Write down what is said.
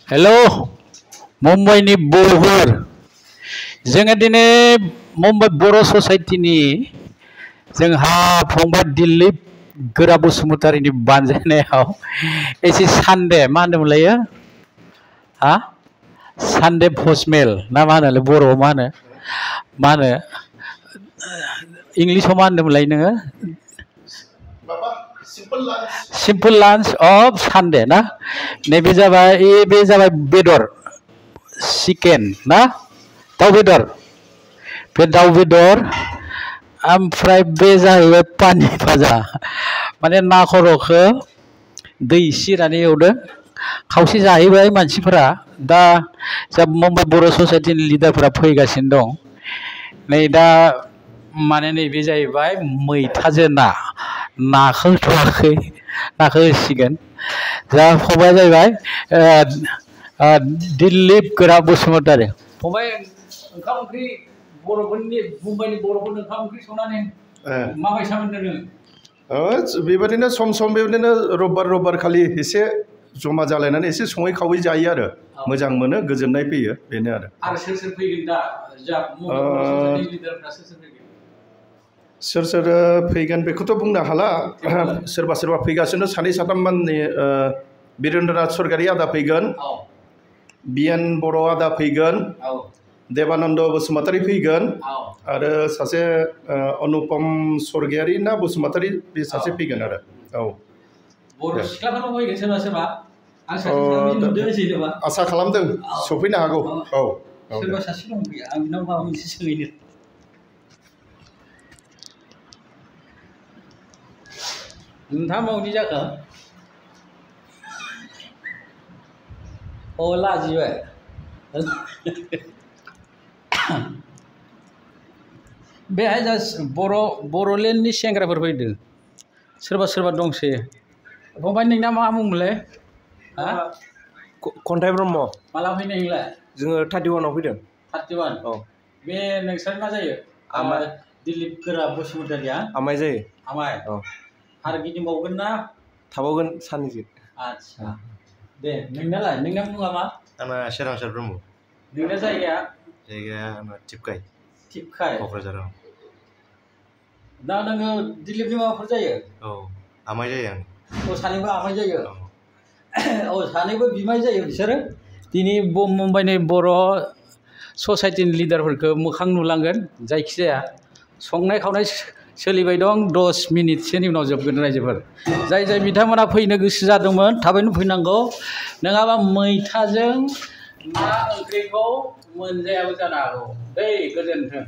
Hello, Mumbai Borohor. जोङो दिनै मुम्बाइ बर' ससाइटिनि जोंहा फंबाय दिलीप गोरा बसुमतारीनि बानजायनायाव एसे सानडे मा होनोमोनलायो हा सानडे भसमेल ना मा होनोलै बर'आव मा होनो इंलिसाव मा होनदोंमोनलाय नोङो सिम्पोल लान्च अफ सानडे ना नैबे जाबाय बेदर चिकेन ना दाउ बेदर बे दाउ बेदर ओमफ्राय बे जाहैबाय पानि भाजा माने ना खर'खौ दै एसे होनानै एवदों खावसे जाहैबाय मानसिफोरा दा जा मुम्बाइ बर' ससाइटिनि लिडारफोरा फैगासिनो दं नै दा माने नैबे जाहैबाय मैथाजों ना नाखौ होथ'वाखै नाखौ होसिगोन जा फंबाया जाहैबाय दिलीप गोरा बसुमतारी फंबाय ओंखाम ओंख्रि बर'फोरनि मुम्बाइनि बर'फोरनो ओंखाम ओंख्रि संनानै माबायसा मोनदों नोङो बेबायदिनो सम सम बेबायदिनो रबिबार खालि एसे जमा जालायनानै एसे सङै खावै जायो आरो मोजां मोनो गोजोननाय फैयो बेनो आरो सोर फैगोन दा जा मुम्बाइ लिडारफ्रा सोर सोर फैगोन बेखौथ' बुंनो हाला सोरबा फैगासिनो सानै साथाम माननि बिरेन्द्रनाथ सरगयारी आदा फैगोन बिएन बर' आदा फैगोन देबानन्द बसुमतारी फैगोन आरो सासे अनुपम सरगयारी ना बसुमतारी बे सासे फैगोन आरो बर' सिख्लाफोरबो फैगोन सोरबा आं सासे नुदों जेनेबा आसा खालामदों सफैनो हागौ सोरबा सासे दं फैया आं बिनाव माबा मोनसे सोंहैनो नोंथाङा मावनि जाखो लाजिबाय बेहाय जास्ट बर'लेण्डनि सेंग्राफोर फैदों सोरबा दंसै फंबाय नोंना मा मुंमोनलाय खन्थाइ ब्रह्म माला फैनाय नोंलाय जोङो 31 आव फैदों 31 बे नोंसोर मा जायो दिलीप गोरा बसुमतारीया आमाय जायो आमाय आरो गिदिंबावगोन ना थाबावगोन साननैसो आच्छा दे नोंनालाय नोंना मुङा मा आंना सोरांसार ब्रह्म नोंना जायगाया आंना टिपकाय क'क्राझाराव दा नोङो दिलीपनि माबाफोर जायो आमाय जायो आं सानैबो आमाय जायो सानैबो बिमाय जायो बिसोरो दिनै मुम्बाइनि बर' ससाइटिनि लिडारफोरखौ मोखां नुलांगोन जायखिजाया संनाय खावनाय सोलिबाय दं 10 मिनिटसोनि उनाव जोबगोन रायजोफोर जाय बिथांमोना फैनो गोसो जादोंमोन थाबैनो फैनांगौ नङाबा मैथाजों ना ओंख्रिखौ मोनजायाबो जानो हागौ गोजोन्थों